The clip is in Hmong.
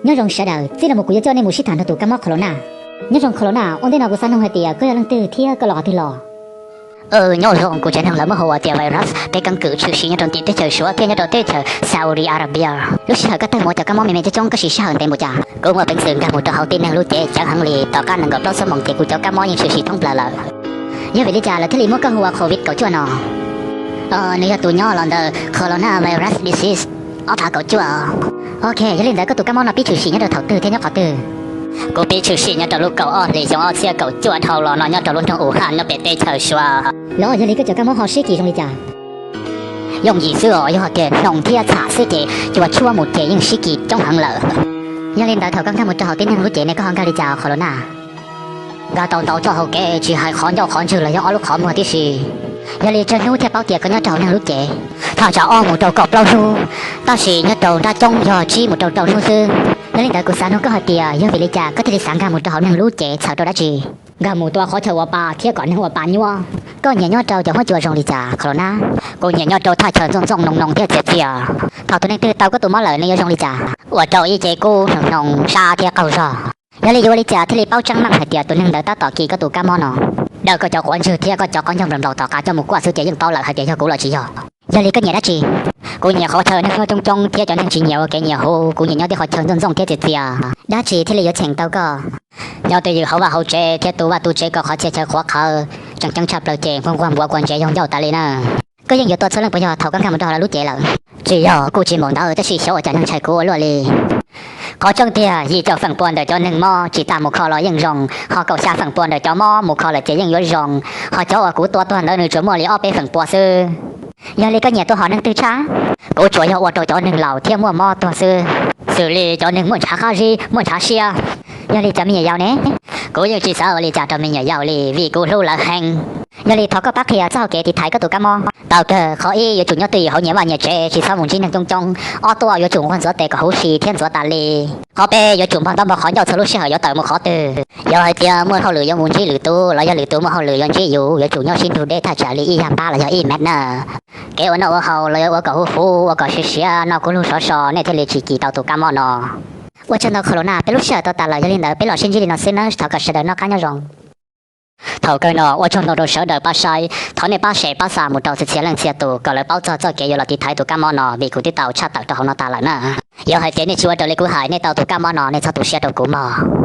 Nyob zoo sawv daws, txij no mus kuv yuav coj nej mus sib tham nrog tus kab mob corona. Nyob zoo corona, ua ntej no kuv xav nug hais tias koj yog leej twg thiab koj los qhov twg los? Nyob zoo, kuv tsev neeg lawv muab hu ua tias virus, peb keeb kwm tshwm sim nyob rau ntim teb chaws Suav thiab nyob rau teb chaws Saudi Arabia. Lub sij hawm koj tawg mus ua cov kab mob me me coob coob, koj siv sij hawm ntev npaum cas? Kuv muaj peev xwm nkag mus rau hauv tib neeg lub cev ceev heev li, tom qab nees nkaum plaub xuab moos ces kuv cov kab mob yeej tshwm sim thoob plaws lawm. Yog vim li cas lawv thiaj li muab koj hu ua covid kaum cuaj no? Nws yog tus nyob los ntawm corona virus disease ob phav kaum cuaj. Ok, yog li ntawd koj tus kab mob no pib tshwm sim nyob rau thaum twg thiab nyob qhov twg? Kuv pib tshwm sim nyob rau lub kaum ob hlis xyoo ob txhiab kaum cuaj dhau los no nyob rau lub nroog Wuhan nyob pem teb chaws Suav. Los yog li koj cov kab mob ho sib kis zoo li cas? Yooj yim xwb os, yog tias hnoos thiab txham xwb ces cua tshuab mus ces yeej sib kis coob heev lawm. Yog li ntawd thaum koj nkag mus rau hauv tib neeg lub cev ne koj ho nkag li cas corona? Nkag tau ntau txoj hau kev tsis hais qhov ncauj qhov ntswg los yog ob lub qhov muag tib si. Yog li tsawg hnub thiaj paub tias koj nyob rau hauv neeg lub cev? Thaj tsam ob mus rau kaum plaub hnub, tab sis nyob rau nrab coob yog tsib mus rau rau hnub xwb. Yog li ntawd kuv xav nug koj hais tias yog vim li cas koj thiaj li xav nkag mus rau hauv neeg lub cev, txhawm rau dab tsi? Nkag mus tua qhov chaw ua pa thiab kom neeg ua pa nyuaj. Koj nyiam nyob rau cov huab cua zoo li cas corona? Kuv nyiam nyob rau thaj chaw ntxooj ntxooj noo noo thiab txias txias. Thaum tus neeg twg tau koj tus mob lawm nws yuav zoo li cas? Ua rau ib ce kub hnoos sab thiab qaug zog. Yog li yuav ua li cas thiaj li paub tseeb meej hais tias tus neeg ntawd tab tom kis koj tus kab mob no? Daws koj cov quav ntswg thiab koj cov qhov ncauj nplaum nplaum tom qab coj mus kuaj xwb ces yeej paub lawm hais tias yog kuv los tsis yog. Yog li koj nyiam dab tsi? Kuv nyiam qhov chaw neeg nyob coob coob thiab cov neeg tsis nyiam ua kev nyiam hu, kuv nyiam nyob tej qhov chaw ntxooj ntxooj thiab txias txias. Dab tsi thiaj li yuav cheem tau koj? Nyob twj ywm hauv vaj hauv tsev thiab tu vaj tu tsev kom qhov txhia chaw qhuav qhawv. Tseem ceeb tshaj plaws ces nquag nquag npuav quav ntsev yog ncauj tas li na. Koj yeej yuav tua txhua leej puas yog thaum koj nkag mus rau hauv lawv lub cev lawm? Tsis yog, kuj tsis npaum ntawd tab sis xyov ua cas neeg ntshai kuv ua luaj li. Qhov tseeb tiag yim caum feem pua ntawm cov neeg mob tsis tas mus kho los yeej zoo, ho kaum xya feem pua ntawm cov mob mus kho lawm ces yeej yuav zoo, ho cov uas kuv tua tuag ntawd nws tsuas muaj li ob peb feem pua xwb. Yog li koj nyiam tua hom neeg twg tshaj? Kuv tsuas yog ua rau cov neeg laus thiab muaj mob tuag xwb, xws li cov neeg muaj ntshav qab zib, muaj ntshav siab. Yog li cov me nyuam yaus ne? Kuv yeej tsis xav ua li cas rau me nyuam yaus li vim kuv hlub lawv heev. Yog li thov koj pab qhia txoj hau kev tiv thaiv koj tus kab mob. Tau kawg, qhov ib yuav tsum nyob twj ywm hauv nyias vaj nyias tsev tsis txhob mus ntsib neeg coob coob. Ob tuaj yuav tsum nquag ntxuav tes kom huv si thiab ntxuav tas li. Qhov peb yuav tsum npog ntaub npog qhov ncauj txhua lub sij hawm yuav tawm mus qhov twg. Yog hais tias muaj hauj lwm yuav mus ntsib lwm tus los yog lwm tus muaj hauj lwm yuav ntsib yus yuav tsum nyob sib nrug deb thaj tsam li ib yag npab los yog ib mev na. Kev ua noj ua haus los yuav ua kom huv huv, ua kom siav siav, noj kub lug sov so nej thiaj li tsis kis tau tus kab mob no. Ua tsaug ntau corona, peb lub sij hawm tau tas lawm, yog li ntawd peb los sib ntsib li no xwb nawb, thov kom sawv daws noj qab nyob zoo. Thaum kawg no ua tsaug ntau rau sawv daws pab saib, thov nej pab share pab xa mus rau txhia txhia leej txhia tus kom lawv paub txog txoj kev yuav los tiv thaiv tus kab mob no vim kuv twb tau tshaj tawm rau hauv no tas lawm na. Yog hais tias nej tsis ua raws li kuv hais nej tau tus kab mob no nej txhob tu siab rau kuv mog.